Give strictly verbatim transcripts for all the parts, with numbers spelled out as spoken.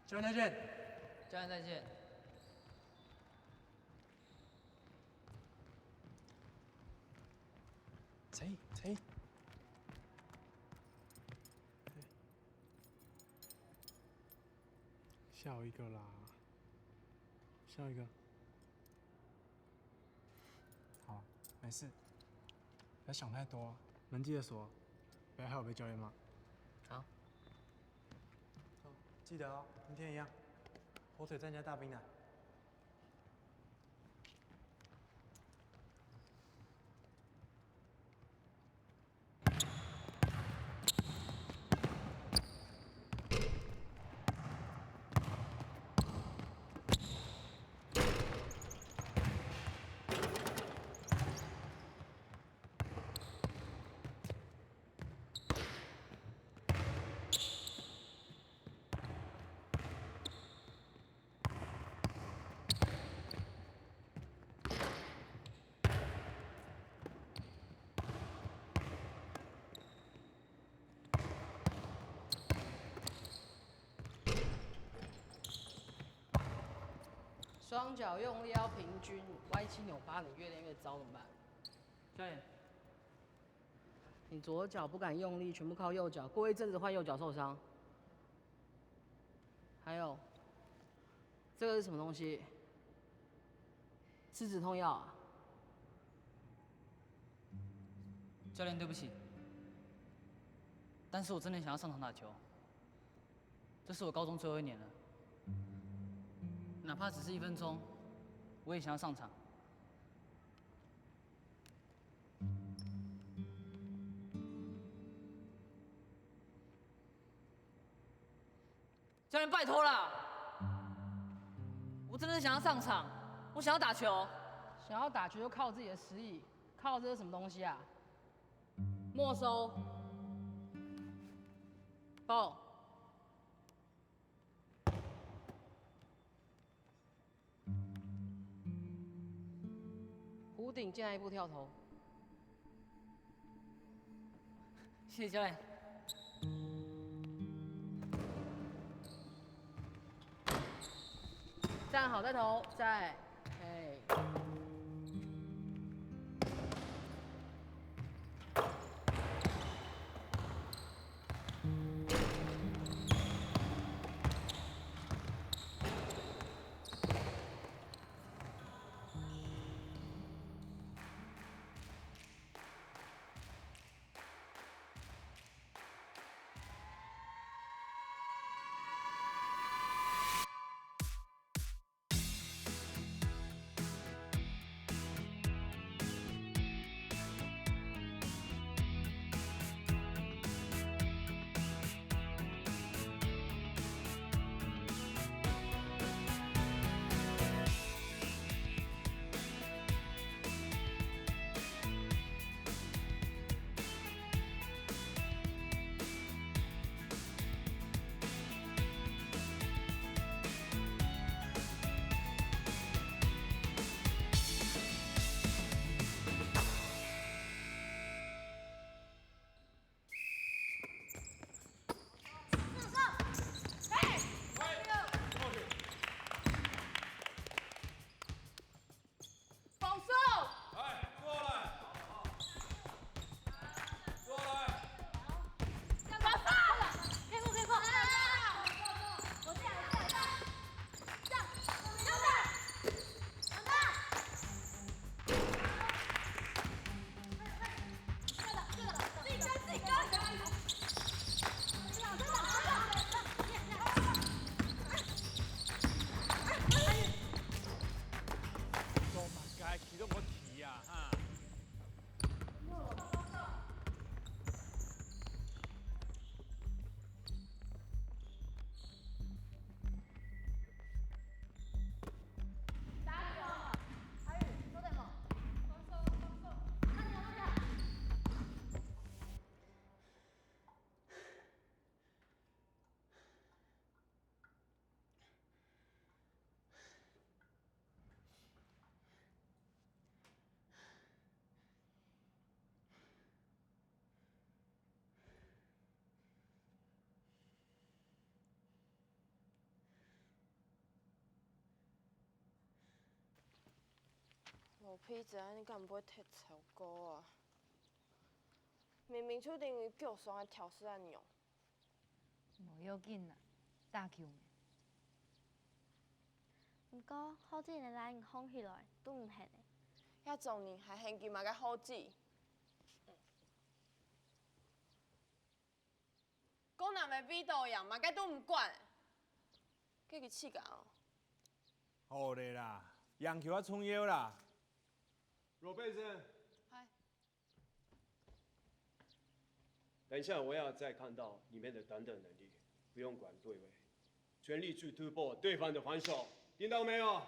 教练再见。教练再见。谁？谁？笑一个啦，笑一个。好，没事，不要想太多，门记得锁，不要害我被教练骂。好。哦，记得哦，明天一样，火腿再加大冰奶。双脚用力要平均，歪七扭八，你越练越糟怎么办？教练，你左脚不敢用力，全部靠右脚，过一阵子换右脚受伤。还有，这个是什么东西？是止痛药啊？教练，对不起，但是我真的想要上场打球。这是我高中最后一年了，哪怕只是一分钟，我也想要上场。教练，拜托啦！我真的想要上场，我想要打球。想要打球就靠自己的实力，靠这是什么东西啊？没收。报。弧顶进来一步跳投。谢谢教练。站好再投，再，嘿。肥仔，你敢毋會忒超過啊？明明就等於腳上个條絲恁樣。無要緊啦，打救命。毋過，好子你拉人䟘起來，都毋肯欸。遐種人還肯佢麼个好子？講男个味道樣，麼个都毋管。叫佢自家哦。好咧啦，贏球較重要啦。羅貝森，嗨。等一下我要再看到你們的短等能力，不用管隊位，全力去突破對方的防守，聽到沒有？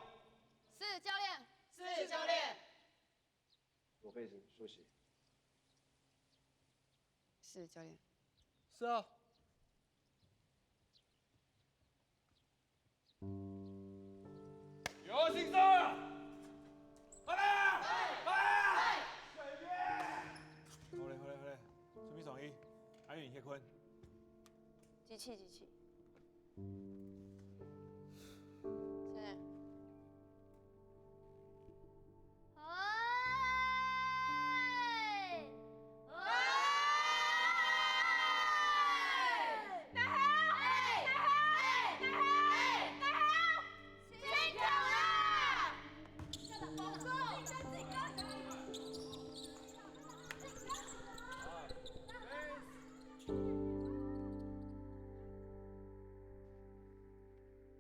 是，教練。是，教練。罗贝斯，休息。是，教练。是啊。有请上！快点！快点！好嘞，好嘞，好嘞，准备上衣，阿云歇睏。机器，机器。谁？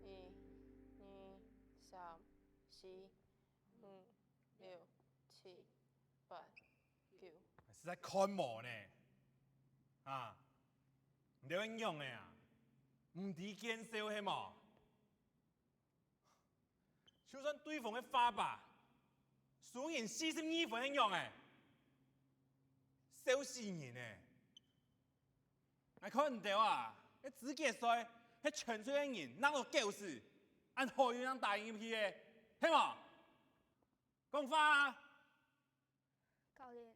一、二、三、四、五、六、七、八、九。實在看無呢！啊，你兜仰仔啊？毋知見笑係無？ 就算對方个花把，輸人四十二分係仰仔？笑死人欸！𠊎看你兜啊，該資格賽係全隊个人鬧到狗屎，恁好運正打贏入去个，係無？講話啊！ 教練，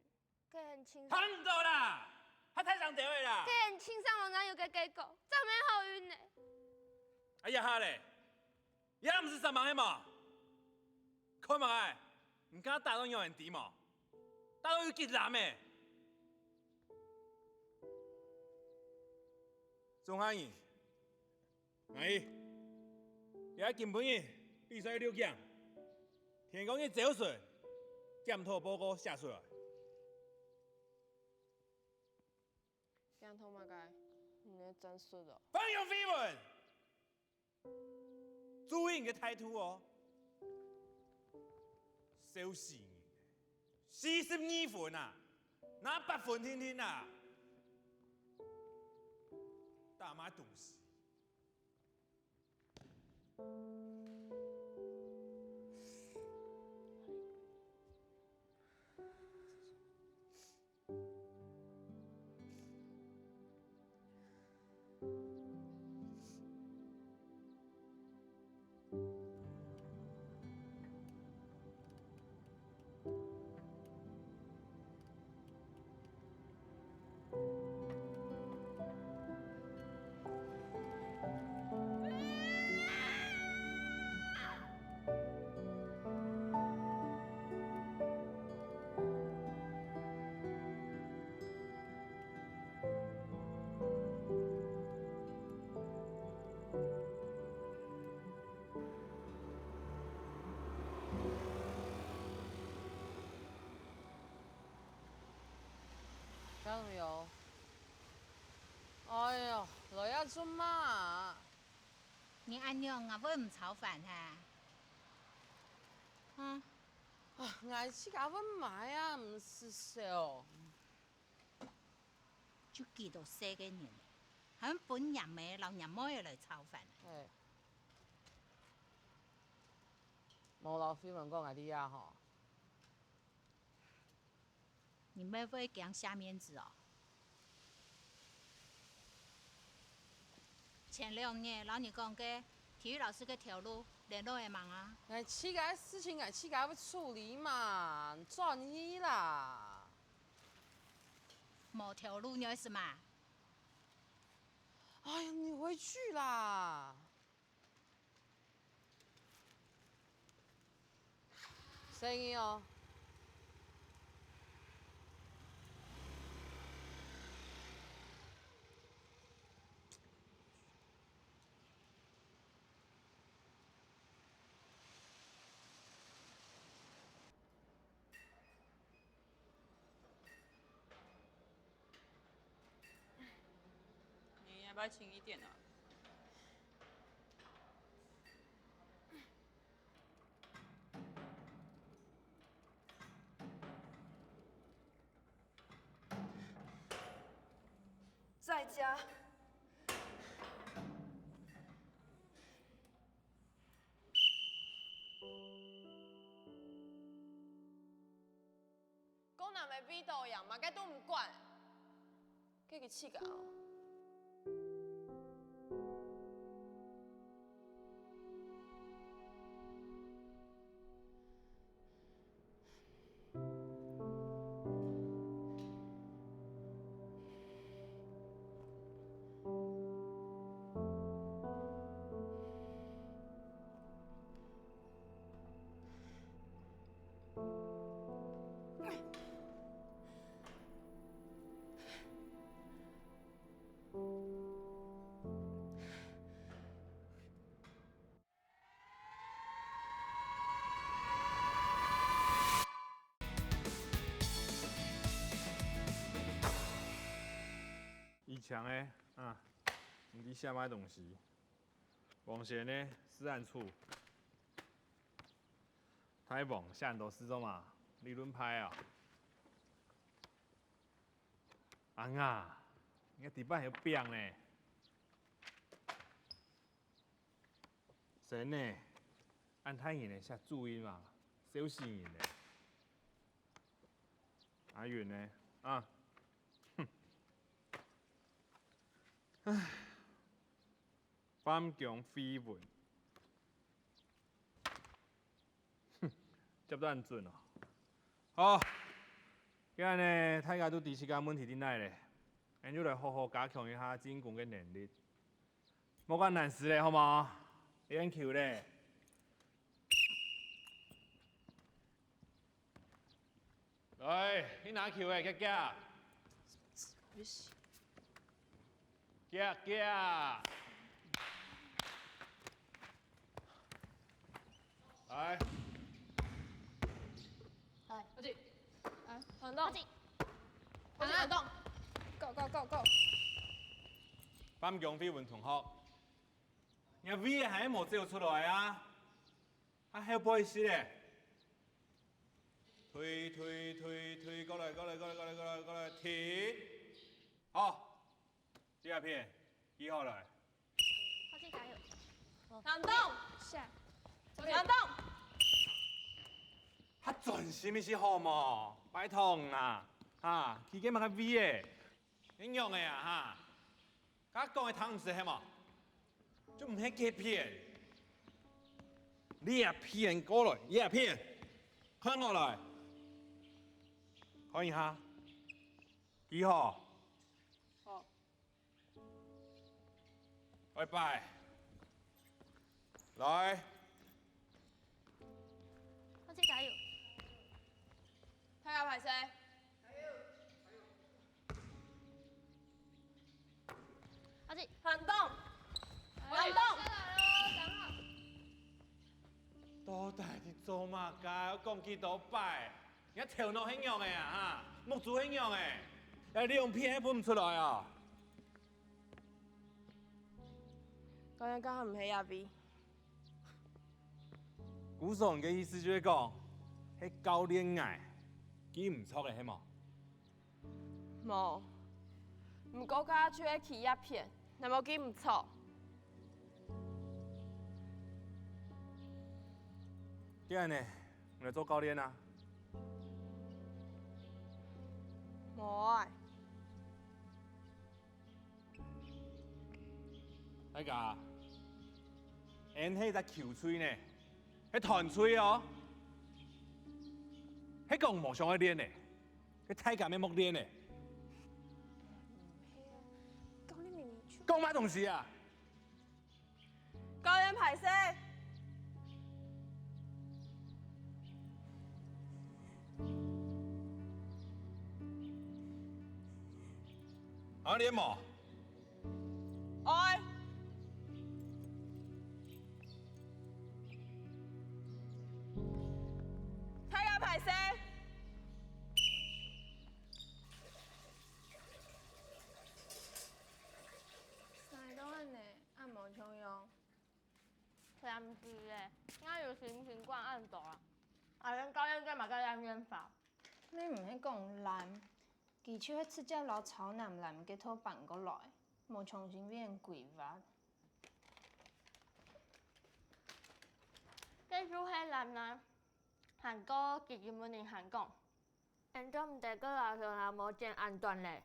該很清爽。聽毋到啦，還大聲兜仔啦！該很清爽，我哪有个結果？正無好運呢。哎呀哈嘞，這毋使煞猛係無？看嘛哎，你敢打到仰仔知無？打到有幾藍欸！中下你！ 哎，這今晡日比賽錄影，天光日朝晨，檢討報告寫出來。檢討麼个？你个戰術哦。放羊廢文！注意你个態度哦！笑死人！四十二分啊，拿八分定定啊！打麼東西？ 小朋友，哎喲，來啊，做麼啊？你恁樣，𠊎會毋操煩哈？啊？啊，𠊎自家會買啊，毋使愁。 就幾多歲个人，還分若姆摎若妹仔來操煩。嘿，無摎慧文講𠊎這啊吼。你乜會驚下面子哦？前兩日摎你講个體育老師个頭路，聯絡仔吂啊？𠊎自家个事情𠊎自家會處理嘛，轉去啦。 無頭路呢係麼？哎呀，你回去啦！細義哦，愛輕一點啊。在家。 講若个味道樣，麼个都毋管，該佢自家哦。 以前个啊，毋知寫麼个東西。王先个私人處，大王寫恁多字做麼？理論派啊？ 阿雅，你个底板還有餅呢。真呢，恁大人呢寫注音嘛，笑死人呢。阿云呢？啊，哼，唉，翻江飛文。 哼，接到恁準哦。好，既然呢，大家都知自家問題在哪咧，𠊎就來好好加強一下進攻个能力。莫管難事咧，好無？練球咧。 來，去拿球仔，遽遽！遽遽！來。來，阿志。啊，傳動。阿志。傳動。Go go go go！翻江飛文同學，你个位仔還無走出來啊？ 啊，後背係咧。推，推，推，推，過來，過來，過來，停。好，這片，記好來。好，加油。傳動。下。傳動。較專心一息好無？拜託啦，哈，去該麼个位仔？ 你仰仔啊哈？𠊎講个聽毋識係無？就毋係該片。這片過來，這片，看好來，看一下，記好。好。拜拜。 來。阿志加油！大家歹勢。加油！阿志，傳動！傳動！到底你做麼个？𠊎講幾多擺？你个頭腦係仰仔啊？哈？目珠係仰仔？這兩片還分毋出來啊？ 教練，該下毋係這位。故所你个意思就係講，係教練𠊎記毋著个係無？無，毋過該下就係企這片，哪無記毋著？既然呢，𠊎來做教練啊。無愛。 大家，𠊎係隻球隊呢，係團隊哦。係講無想愛練呢，係大家乜莫練呢。教練明明就講麼東西啊？ 教練歹勢。好，練無？愛。大家歹勢。毋係咧，𠊎有心情管恁多啊。啊，連教練這馬个練練法。你毋係講懶，佢就係直接摎潮南籃該套搬過來，無重新變規劃。這就係懶啊，還過佢根本人還講，恁做毋得過摎頭那毛剪恁短咧。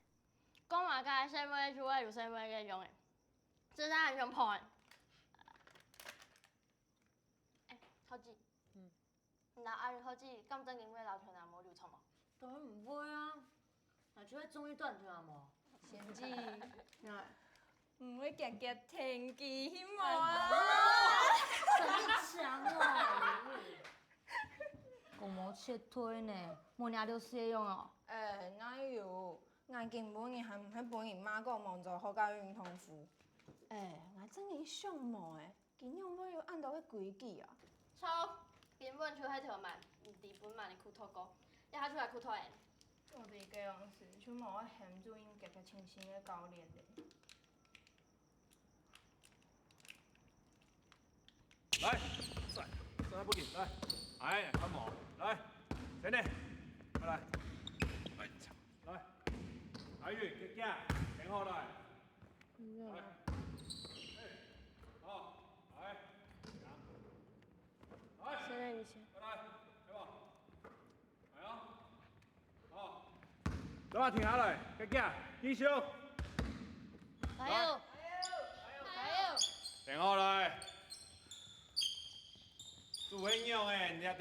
講麼个細妹就會有細妹个樣誒，真係很想破誒。哎，超級。嗯。 你摎阿云好奇，敢真經會摎頭那毛留長無？當然毋會啊，𠊎就會中意短頭那毛。仙姐，𠊎毋會遽遽跈佢去無啊？神經強啊！公毛切腿呢，無你六歲用哦。哎，哪有？𠊎今晡日還毋係分人罵過，無著好个運動褲。哎，𠊎真經想無哎。 佢仰會有恁多个規矩啊？著，根本就係頭滿，毋知分麼人苦討過，這下就來苦討𠊎。做得个樣式，就無愛喊主任夾个清醒个教練咧。來，在，在那不緊，來，哎，看毛，來，前面，過來，來，來，阿云，遽遽，停好來。 來，哎，好，來，來，先讓你先。過來，來吧，來啊，好，這馬停下來，遽遽，繼續。加油！加油！停好來，做伙用誒，你兜。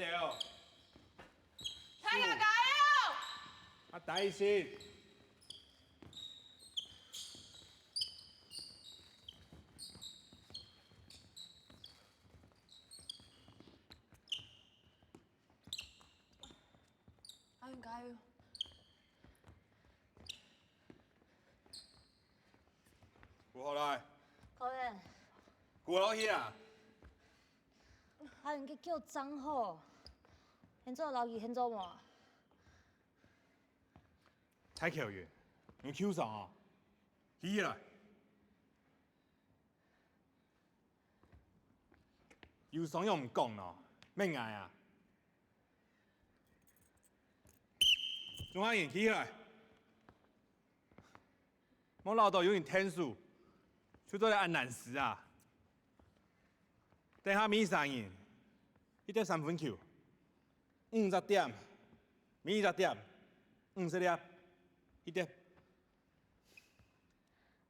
加油！加油！啊，大力些。 加油，加油！扶好來。教練。扶落去啊！阿云个腳正好，現在摎佢現在無？蔡巧雲，你受傷哦？起來！ 有傷仰毋講咯，免𠊎啊！中下人，起來！莫恅著有人𢯭手，就做得恁難事啊！等下每儕人，一粒三分球，五隻點，每隻點，五十粒，一粒。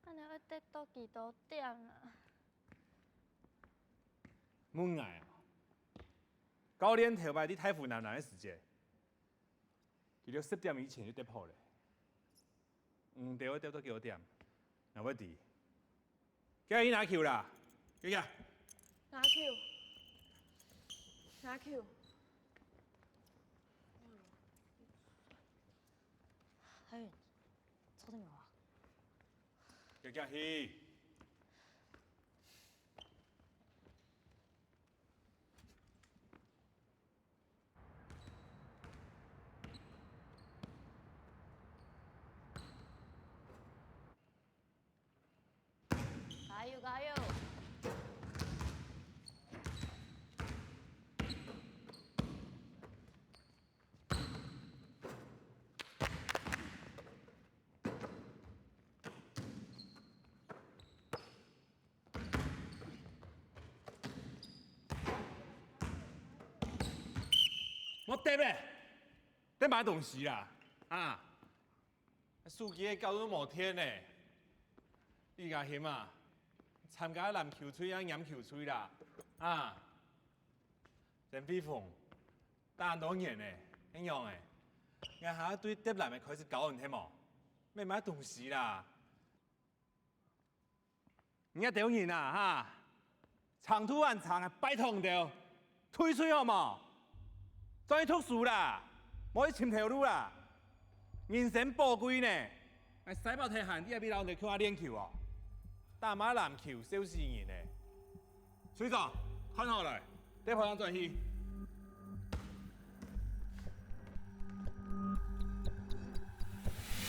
恁樣愛得到幾多點啊？問𠊎啊，教練頭擺在大湖南南个時節，佢兜十點以前就得好咧。你兜愛得到幾多點？𠊎會知。該去拿球啦，遽遽。拿球，拿球。嘿，坐等𠊎啊。 遽遽去。加油，加油！ 莫忒咧，忒麼个東西啦，啊！手機个搞到無電呢，你家欣啊，參加籃球隊也黏球隊啦，啊！曾飛鴻，打恁多年呢，恁樣誒，𠊎還愛對竹籃个開始教你聽無？乜麼个東西啦！ 你兜人啊，哈，長度恁長，拜託你兜，退出好無？轉去讀書啦，莫去尋頭路啦。人生寶貴呢，𠊎徙包忒閒，你也別摎你兜共下練球哦。打麼个籃球，笑死人呢！隊長，看好來。 對方向轉去。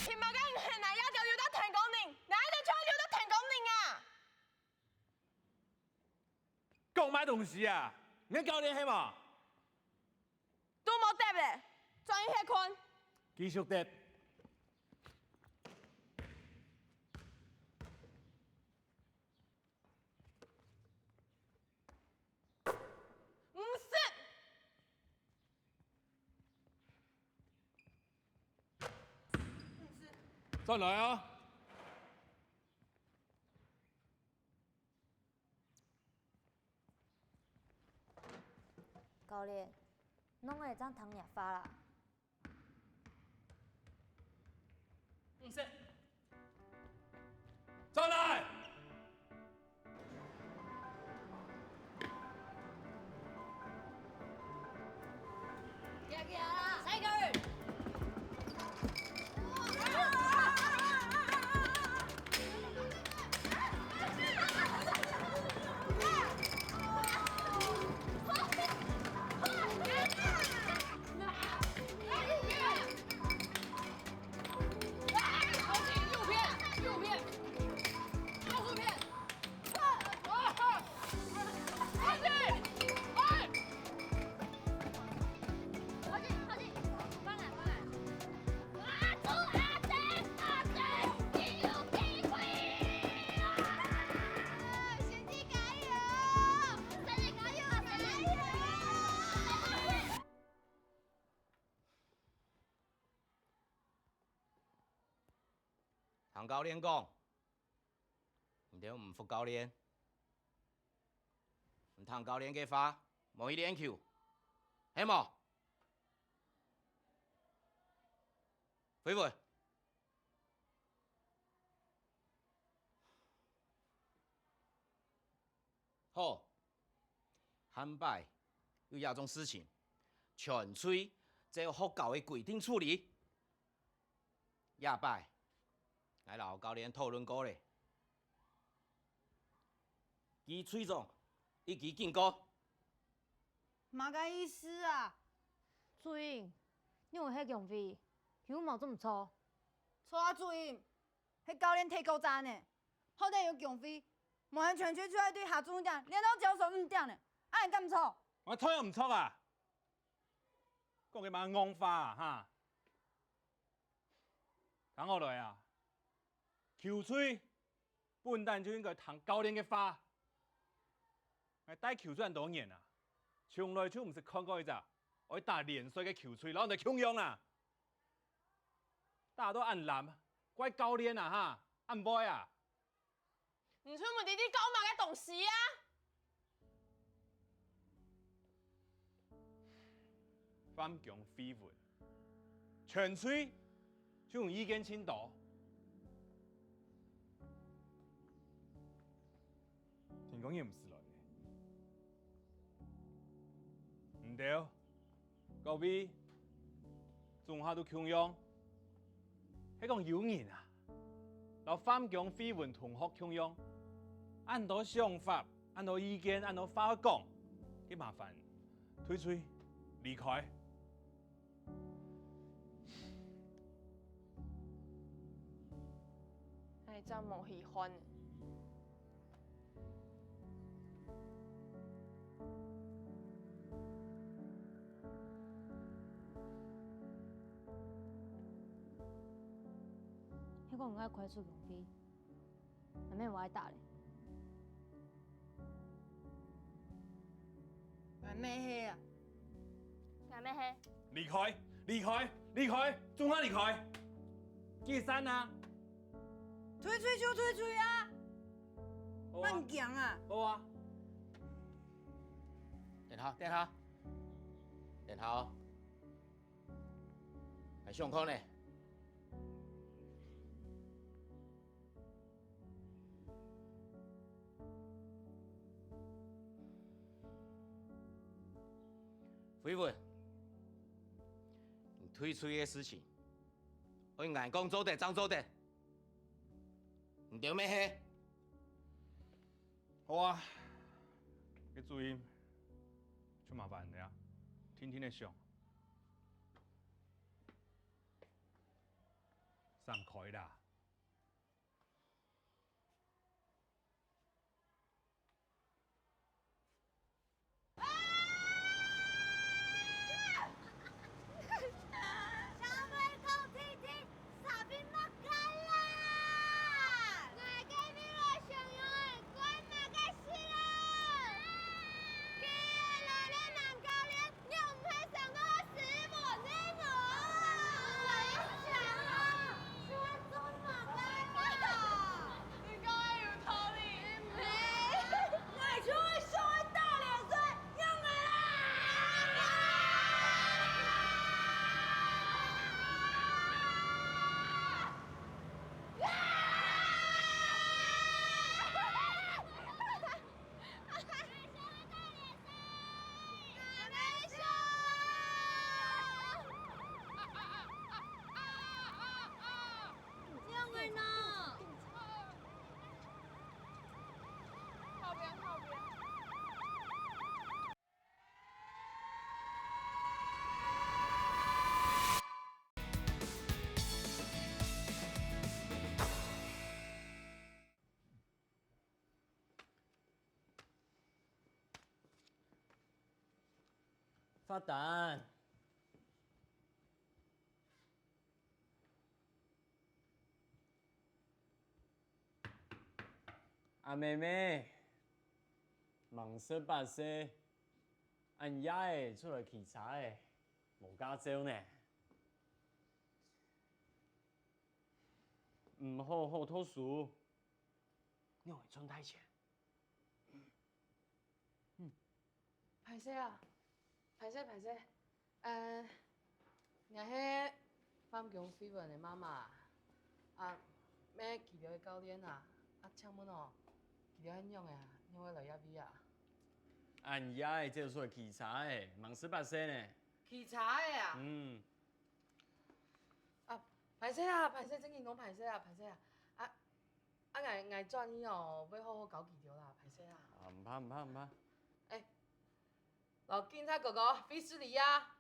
憑麼个你係𠊎這兜有得聽講人，𠊎這兜就愛留得聽講人啊？講講麼東西啊？你教練係無？都無答咧，轉去歇睏。繼續答。毋識。毋識。轉來啊！ 教練，仰會正聽若話啦？毋識。轉來！行行啦，賽過！ 聽教練講，你兜毋服教練，毋聽教練个話，無去練球，係無？飛文。 好，下擺有這種事情，全隊照學校个規定處理。這擺，𠊎摎教練討論過咧，佢隊長一記警告。麼个意思啊？主任，你有歇強費，有無做毋著？著啊，主任。 係教練忒高讚呢，好得有強費，無閒全隊出來對下注點，練到朝晨五點呢，恁樣敢著？𠊎著毋著啊？講个麼戇話啊，哈！聽好來啊，球隊本旦就應該聽教練个話。𠊎帶球隊恁多年啊，從來就毋識看過一隻會打連賽个球隊摎你兜共樣啊！ 打到恁爛，怪教練啊哈，恁壞啊！你全部在這教麼个東西啊？犯規飛文，全隊就用意見盡多。天光也毋使來咧。毋對。 各位，總下都共樣，係講有人啊，摎犯規飛文同學共樣，恁多想法，恁多意見，恁多話愛講，去麻煩退出，離開。哎，真無稀罕。 係講𠊎愛開除強費，𠊎乜無愛打咧。𠊎乜係啊。𠊎乜係。離開，離開，離開，總下離開！解散啊！退隊就退隊啊！好啊。恁驚啊！好啊。等下，等下，等下哦。 還想看呢？飛文，你退隊个事情，愛𠊎講做得正做得，你兜乜係？好啊，該主任，就麻煩你啊，定定仔想。 閃開啦！罰單。阿妹妹，吂十八歲，恁夜仔出來騎車仔，無駕照呢。毋好好讀書，仰會賺大錢？ 歹勢啊，歹勢歹勢，呃，𠊎係范強慧文个媽媽啊，啊，乜佢兜个教練啊，啊，請問哦，佢兜係仰仔啊，仰會來這位啊？恁夜仔走出來騎車仔，吂十八歲呢。騎車仔啊？嗯。啊，歹勢啊，歹勢，正經講歹勢啊，歹勢啊，啊， 啊，𠊎𠊎轉去哦，會好好教佢兜啦，歹勢啦。啊，毋怕毋怕毋怕。欸，摎警察哥哥，非斯里啊！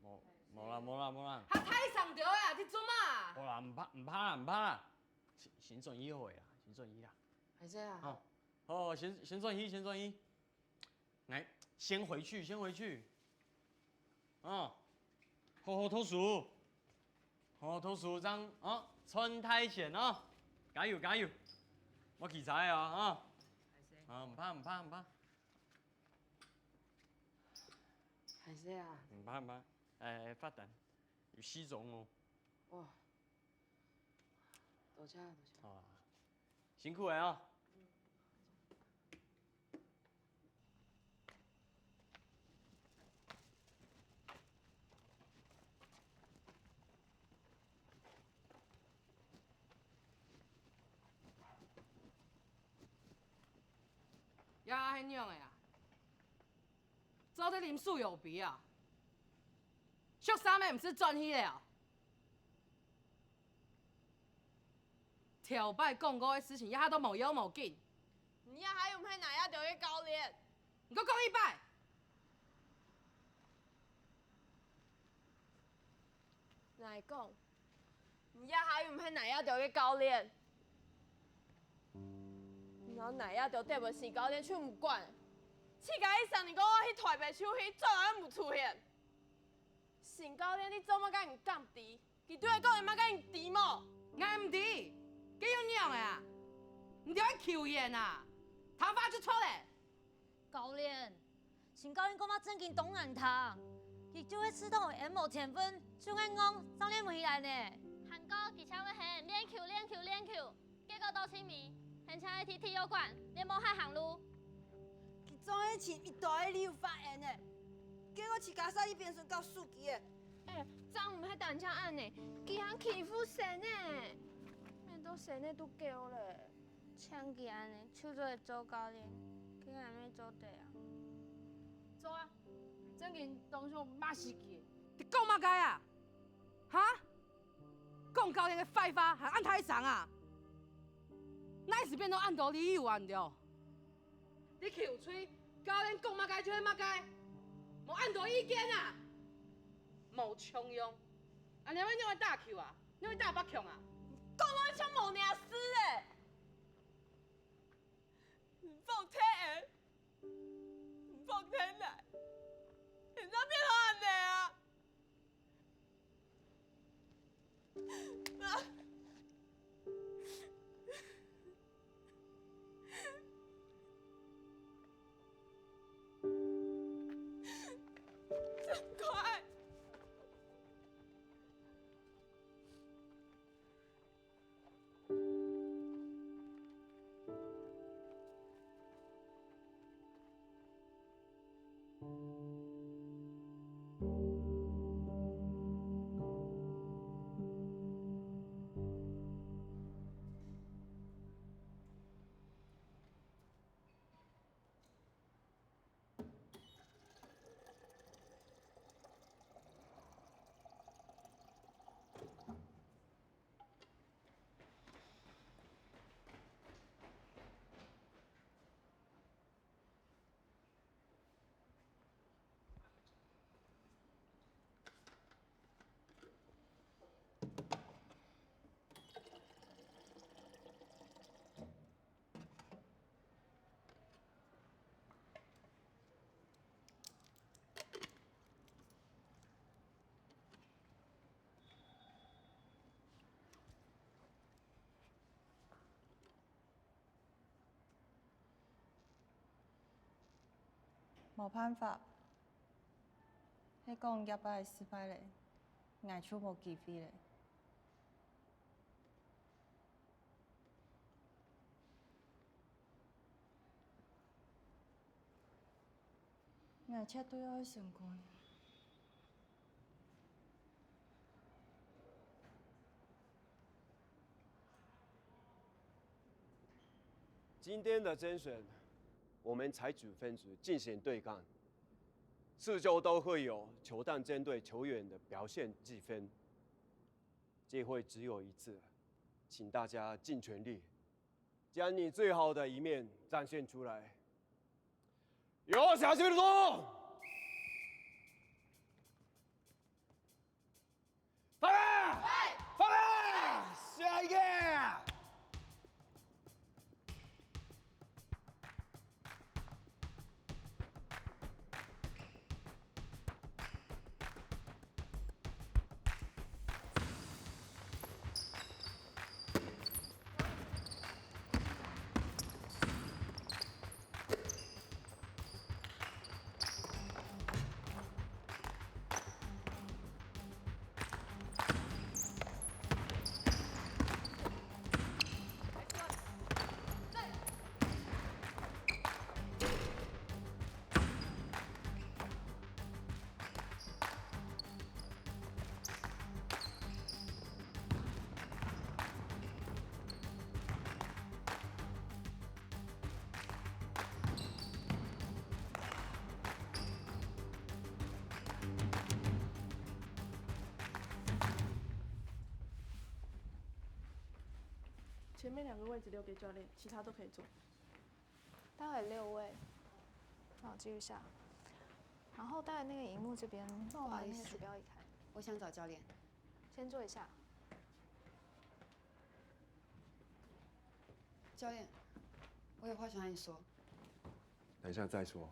無無啦無啦無啦。佢大聲兜啊，你做麼？無啦，毋怕毋怕啦毋怕啦，先先轉去好个啦，先轉去啦。歹勢啊。哦，好，好，先先轉去先轉去。 來，先回去，先回去。哦，好好讀書，好好讀書，正哦賺大錢哦！加油加油！莫騎車仔哦，哦！啊，毋怕毋怕毋怕。歹勢啊！毋怕毋怕，欸，罰單，有四張哦。哇！ 多謝多謝。好啊，辛苦了哦。這係仰仔啊？做得啉手搖杯啊？畜生仔毋使轉去了哦？ 頭擺講過个事情，這下都無要無緊。你這下又毋係𠊎這兜个教練。你過講一擺！𠊎講，你這下又毋係𠊎這兜个教練。然後𠊎這兜得分新教練就毋管，自家一儕人講愛去台北就去，轉來又毋出現。新教練，你做麼个毋敢知？ 佢對𠊎講个麼个你知無？𠊎毋知，該又仰仔啊？你兜愛球員啊？聽話就著了。教練，新教練講話正經當難聽，佢就係知道𠊎無天分，就恁樣正練毋起來呢。還過佢淨會喊練球練球練球， 結果到盡尾，還淨係在體育館練無閒行路。佢總係尋一堆个理由發癲呢，結果自家煞去變成搞手機个。欸，正毋係單淨恁呢，佢還欺負孫仔，面對孫仔都噭了。像佢恁呢，就做得做教練，佢還無做得啊？做啊，正經當想罵死佢。你講麼个啊？哈？ 講教練个壞話還恁大聲啊？哪時變到恁多理由啊，你兜？你球隊，教練講麼个就係麼个，無恁多意見啊？無像樣，恁樣愛仰仔打球啊？仰仔打百強啊？講到像無你事欸！你放忒欸，你放忒來，你哪變到恁呢啊？ 真乖。無辦法，係講這擺失敗咧，𠊎就無機會咧。𠊎絕對愛成功。 今天的甄选，我们采取分组进行对抗，四周都会有球探针对球员的表现计分。机会只有一次，请大家尽全力，将你最好的一面展现出来。有请选手！ 发啦！发啦！下一个！前面两个位置留给教练，其他都可以做。待会六位，那我记一下。然后待会那个荧幕这边，不好意思，那个鼠标一开，我想找教练。先坐一下。教练，我有话想和你说。等一下再说。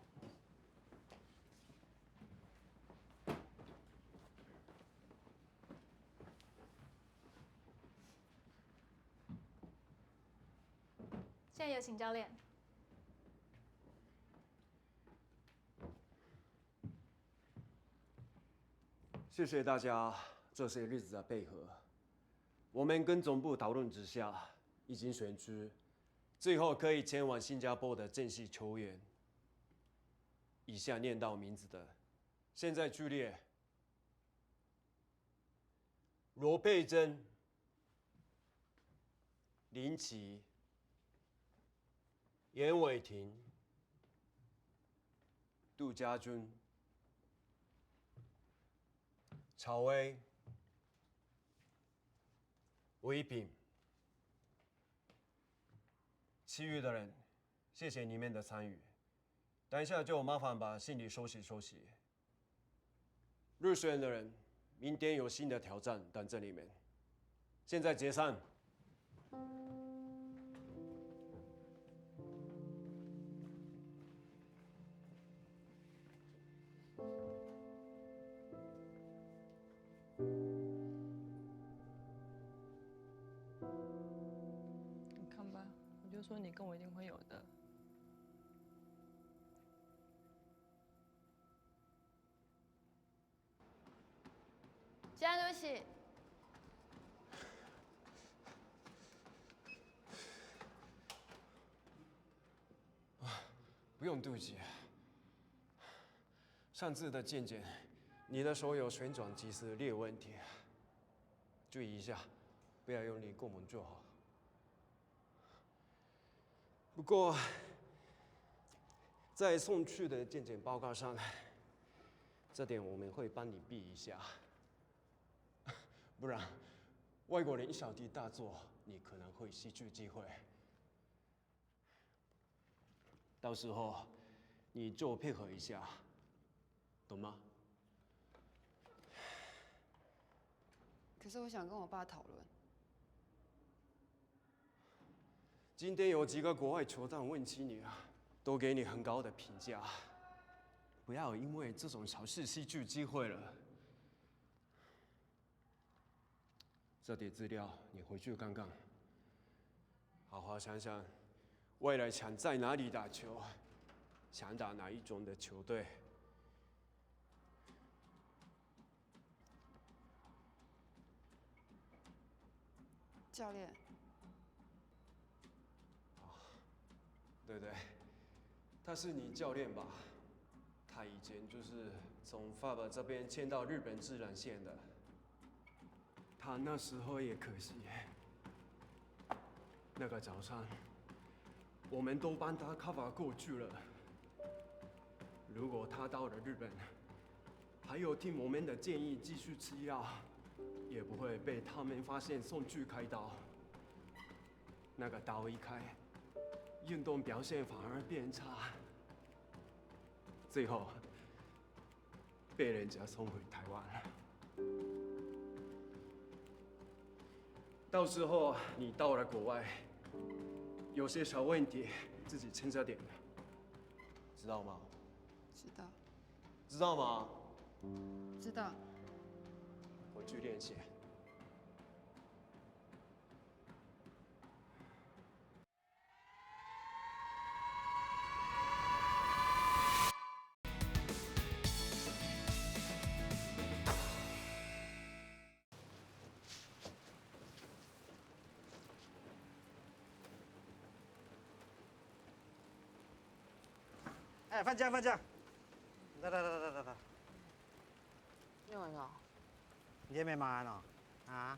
现在有请教练。谢谢大家这些日子的配合。我们跟总部讨论之下，已经选出最后可以前往新加坡的正系球员。以下念到名字的，现在序列：罗佩珍、林奇、严伟霆、杜家军、曹威、吴一平。其余的人，谢谢你们的参与。等一下就麻烦把行李收拾收拾。 入选的人，明天有新的挑战等着你们。现在解散。你看吧，我就说你跟我一定会有的。 江主席。不用对不起。上次的健检，你的手有旋转几次列问题，注意一下，不要用力过猛就好。 不过，在送去的健检报告上，这点我们会帮你避一下，不然外国人一小题大做，你可能会失去机会。到时候你就配合一下，懂吗？可是我想跟我爸讨论。 今天有几个国外球探问起你啊，都给你很高的评价。不要因为这种小事失去机会了。这点资料你回去看看，好好想想未来想在哪里打球。想打哪一种的球队？教练，对对，他是你教练吧？他以前就是从法国这边迁到日本自然线的。他那时候也可惜，那个早上我们都帮他 cover 过去了。如果他到了日本，还有听我们的建议继续吃药，也不会被他们发现送去开刀。那个刀一开，运动表现反而变差，最后被人家送回台湾了。到时候你到了国外，有些小问题自己撑着点，知道吗？知道，知道吗？知道。我去练习。哎，放假放假，来来来来来来，你安哦？你也没忙安哦？啊？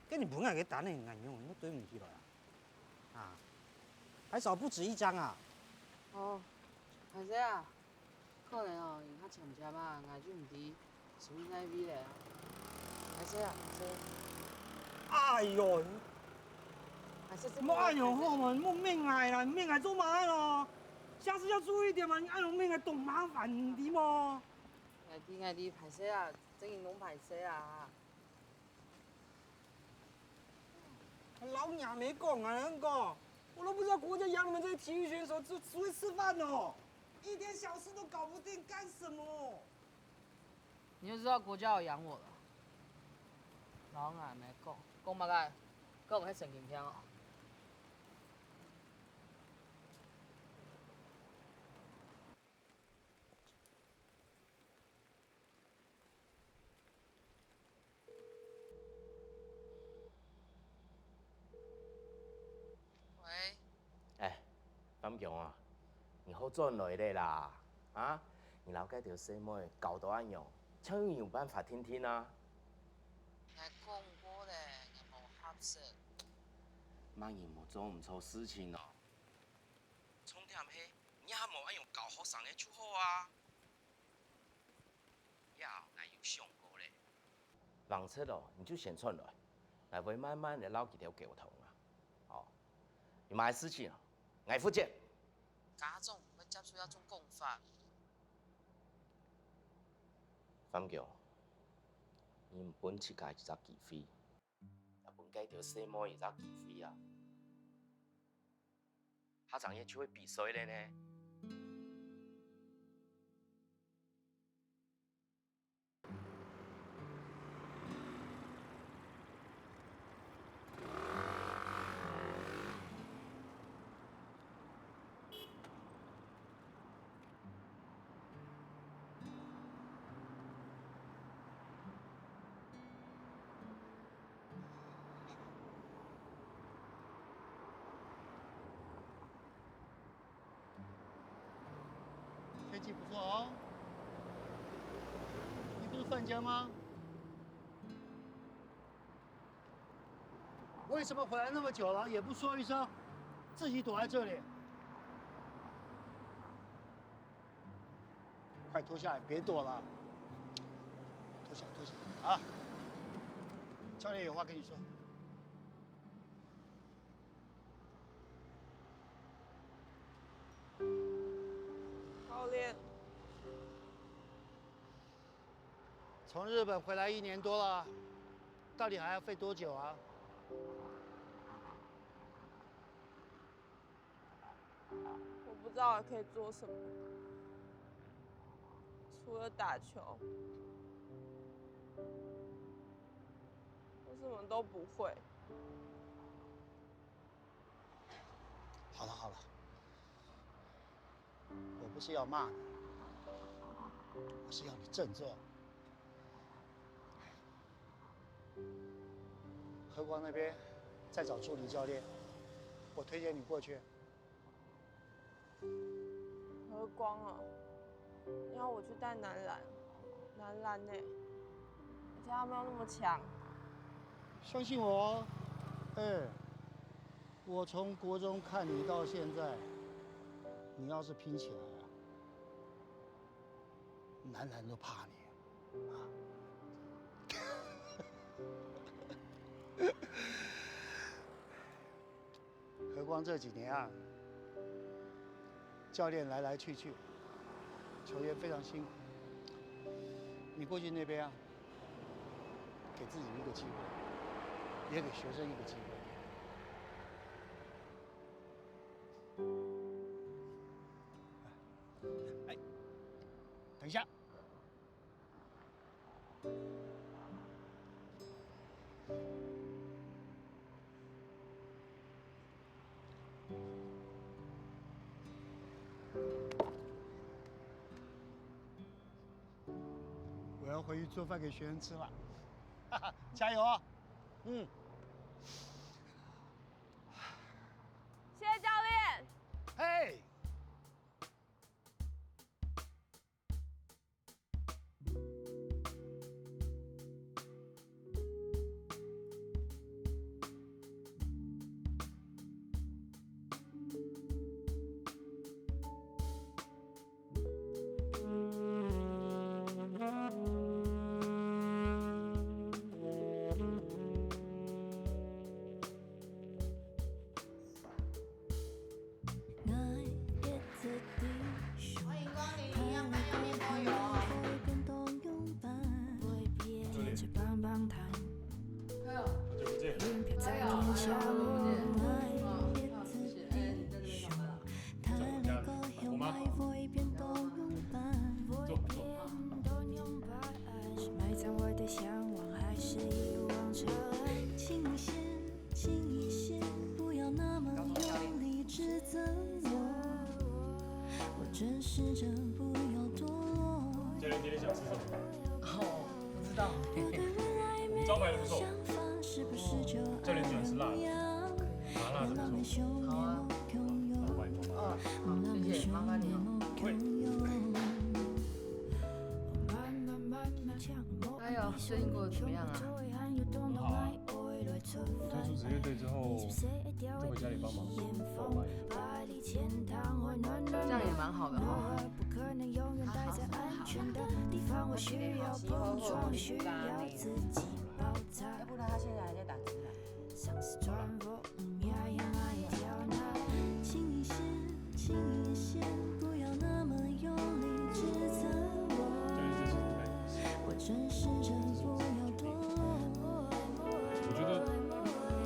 跟你不爱个打那眼用，你都对不起了呀？啊？还少不止一张啊？哦，歹勢啊，可能哦，因較搶搶嘛，𠊎就毋知。 所以那位咧，歹勢啊，歹勢。哎呦，歹勢，莫哎呦吼嘛，莫命哎啦，命哎做嘛咯？下次要注意点嘛，你哎呦命哎懂麻烦，你知吗？哎弟哎弟，歹势啊，真个弄歹势啊。老娘没讲啊，那个，我都不知道国家养你们这些体育选手只只会吃饭哦，一点小事都搞不定，干什么？ 你就知道國家有養我了。老娘沒講，講麼个？講我係神經病哦。 哎，樊強啊，你好轉來咧啦！啊，你摎該條細妹搞到恁樣，請問有辦法定定啊？𠊎講過咧，𠊎無合適。麼人無做毋著事情哦？重點係，你也無恁樣搞學生个就好啊！ 呀，𠊎有想過咧。橫直哦，你就先轉來，𠊎會慢慢仔摎佢兜溝通啊。哦，有麼个事情哦，𠊎負責。家長毋會接受這種講法。樊強，你毋分自家一隻機會，也分該條細妹一隻機會啊！下隻月就會比賽咧呢。 天气不错哦。你不是放假吗？为什么回来那么久了也不说一声，自己躲在这里？快脱下来，别躲了，脱下来，脱下来啊！教练有话跟你说。 教練，从日本回来一年多了，到底还要飞多久啊？我不知道我可以做什麼，除了打球，我什麼都不會。好了好了，不是要骂你，我是要你振作。和光那边在找助理教练，我推荐你过去。和光啊，要我去带男篮，男篮呢、而且他们又那么强。相信我哦，哎，我从国中看你到现在，你要是拼起来啊，男篮都怕你啊。何光这几年啊，教练来来去去，球员非常辛苦。你过去那边啊，给自己一个机会，也给学生一个机会。哎，等一下。 我要回去做饭给学生吃了，哈哈，加油哦！嗯，谢谢教练。嘿。欢迎光临，要饭要面包有。好久不见。谢谢。哎，你在这边上班啊？在我家，我妈。坐，坐。教练今天想吃什么？哦，不知道。我们招牌的不错。教练喜欢吃辣的，麻辣的不错。好啊。那我帮你弄。哦，好，谢谢，麻烦你哦。会。哎呦，最近过得怎么样啊？很好啊。我退出职业队之后，就回家里帮忙做外卖。这样也蛮好的哈。他好什么好？我觉得好吃以后会有点不搭呢。要不然他现在还在打直男。好了。轻一些，轻一些，不要那么用力指责我。教练这是什么感觉？我真实着，不要堕落。我觉得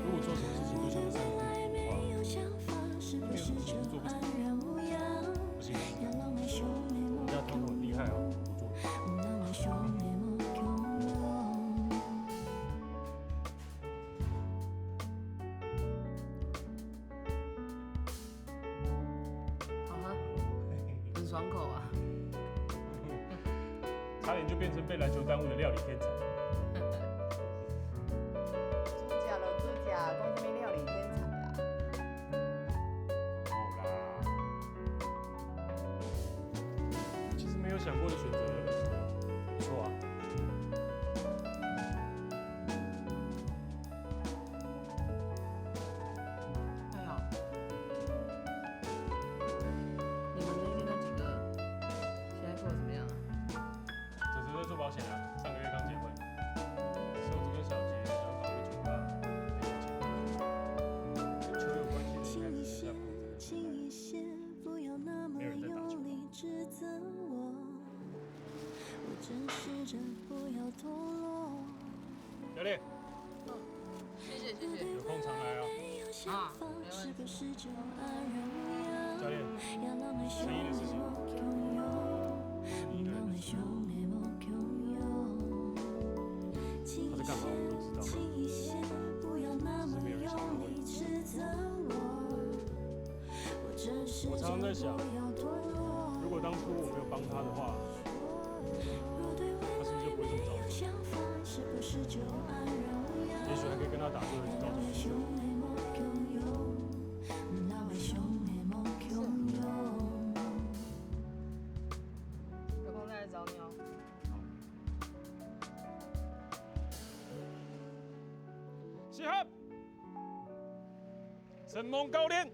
如果做什么事情都像是在从来没有想法，是不是就安然无恙？不行，要浪漫秀眉目人家汤头很厉害哦，我做。浪漫秀眉目共荣。好吗？很爽口啊。差点就变成被篮球耽误的料理天才。真假的，真假，讲什么料理天才啊？好啦，其实没有想过的选择，不错啊。哎呀，你们那边那几个现在过得怎么样啊？只是在做保险啊，上个月刚结婚，受这个小姐想要搞一个酒吧，跟球有关系的应该是在负责。轻一些，不要那么用力指责我。我真实着，不要堕落。教练，谢谢谢谢。有空常来哦。啊，没问题。教练，要浪漫秀眉目共荣，浪漫秀眉目共荣。他在干嘛我都知道。轻一些，不要那么用力指责我。我真实着，我常常在想，不要堕落。如如果当初我没有帮他的话，他是不是就不会这么早走？也许还可以跟他打最后一次高中。有空再来找你哦。集合！承蒙教练。